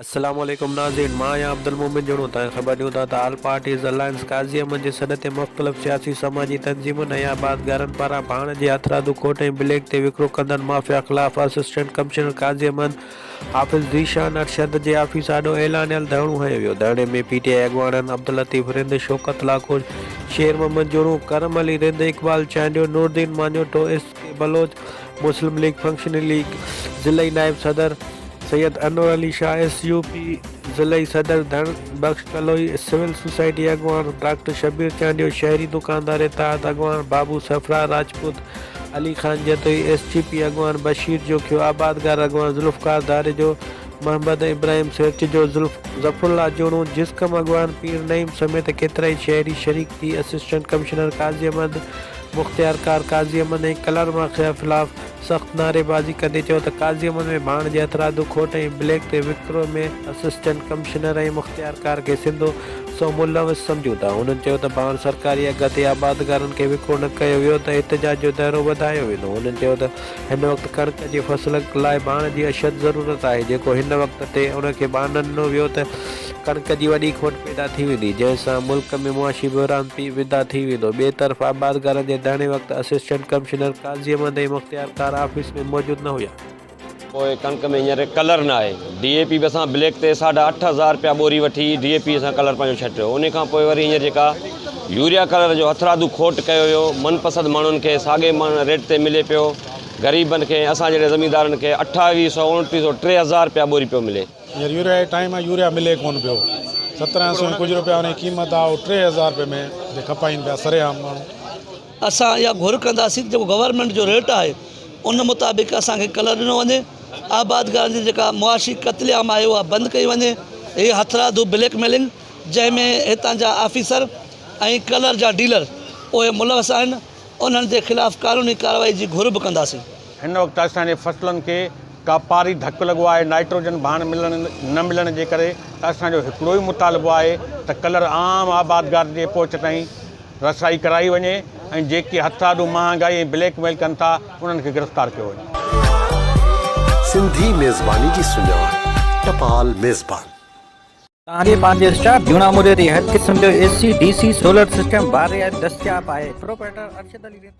السلام عليڪم ناظرين مان آهيان عبدالمومن جوڻو توهان کي خبر ڏيون ٿا ته all parties alliance Qazi Ahmed جي سڏ تي مختلف سياسي سماجي تنظيمن ۽ آبادگارن پاران ڀاڻ جي هٿرادو کوٽ ۽ بليڪ تي وڪرو ڪندڙ مافيا خلاف اسسٽنٽ ڪمشنر قاضي احمد حافظ ذيشان ارشد جي آفيس آڏو اعلانيل ڌرڻو هنيو ويو ڌرڻي ۾ پي ٽي آء اڳواڻن عبداللطيف رند، شوڪت لاکو، شير Muhammad Jono, Karam Ali Rind, Iqbal Chandio, Nooruddin Manjotho, S K Baloch, Muslim League functional league ضلعي نائب صدر Syed Anwar Ali Shah, S U P ضلعي صدر ڌڻ بخش ڪلوئي، سول سوسائٽي اڳواڻ ڊاڪٽر شبير چانڊيو، شهري دڪاندار اتحاد اڳواڻ Babu Sarfraz Rajput, Ali Khan Jatoi, S T P اڳواڻ بشير جوکيو، آبادگار اڳواڻ ذوالفقار ڌاريجو، محمد ابراهيم سيرچجو، ظفرالله جوڻو، جسقم اڳواڻ پير نعيم سميت ڪيترائي شهري شريڪ ٿي اسسٽنٽ ڪمشنر قاضي احمد، مختيارڪار قاضي احمد ۽ ڪلر مافيا خلاف سخت نعريبازي ڪندي چيو ته قاضي احمد ۾ ڀاڻ جي هٿرادو کوٽ ۽ بليڪ تي وڪرو ۾ اسسٽنٽ ڪمشنر ۽ مختيارڪار کي سنڌو سو ملوث سمجهون ٿا. هنن چيو ته ڀاڻ سرڪاري اگهه تي آبادگارن کي وڪرو نه ڪيو ويو ته احتجاج جو دائرو وڌايو ويندو. هنن چيو ته هن وقت ڪڻڪ جي فصل لاء ڀاڻ جي اشد ضرورت آهي جيڪو هن وقت تي ان کي ڀاڻ نه ڏنو ويو ته ڪڻڪ جي وڏي کوٽ پيدا ٿي ويندي جنهن سان ملڪ ۾ معاشي بحران پيدا ٿي ويندو. ٻئي طرف آبادگارن جي ڌرڻي وقت اسسٽنٽ ڪمشنر قاضي احمد ۽ مختيارڪار آفيس ۾ موجود نه هيا. پوء ڪڻڪ ۾ هينئر ڪلر نه آهي. ڊي اي پي به اسان بليڪ تي ساڍا 8000 رپيا ٻوري وٺي ڊي اي پي اسان ڪلر پنهنجو ڇٽيو. انهي کان پوء وري هينئر جيڪا يوريا ڪلر جو هٿرادو کوٽ ڪيو ويو من پسند ماڻهن کي ساڳي ريٽ تي ملي پيو غريبن کي ۽ اسان جهڙي زميندارن کي اٺاويهه سئو اڻٽيهه سئو 3000 رپيا ٻوري پيو ملي. هينئر يوريا جو ٽائيم آهي يوريا ملي ڪونه پيو 17 سئو ۽ ڪجهه رپيا ان جي قيمت آهي اهو 3000 رپئي ۾ جي کپائين پيا سرعام ماڻهو. اسان اها گهر ڪنداسين ته جيڪو گورنمينٽ جو ريٽ آهي ان مطابق اسان کي ڪلر ڏنو وڃي، آبادگارن جي جيڪا معاشي قتل عام آهي اها بند ڪئي وڃي، هي هٿرادو بليڪ ميلنگ جنهن ۾ هتان جا آفيسر ۽ ڪلر جا ڊيلر اهي ملوث آهن انهن جي خلاف قانوني ڪارروائي جي گهر به ڪنداسين. هن وقت اسان جي فصلن کي ڪاپاري ڌڪ لڳو آهي، نائٽروجن ڀاڻ ملڻ نه ملڻ جي ڪري ته اسان جو هڪڙو ئي مطالبو آهي ته ڪلر عام آبادگار جي پهچ تائين رسائي ڪرائي وڃي ۽ جيڪي هٿرادو مهانگائي ۽ بليڪ ميل ڪن ٿا انهن کي گرفتار ڪيو وڃي. سنڌي ميزباني جي سڃاڻ ٽپال ميزبان. توهان جي پنهنجي اسٽاف جهونا موري تي هر قسم جو A C, D C, solar system بارعايت دستياب آهي. پروپرائيٽر ارشد علي رند.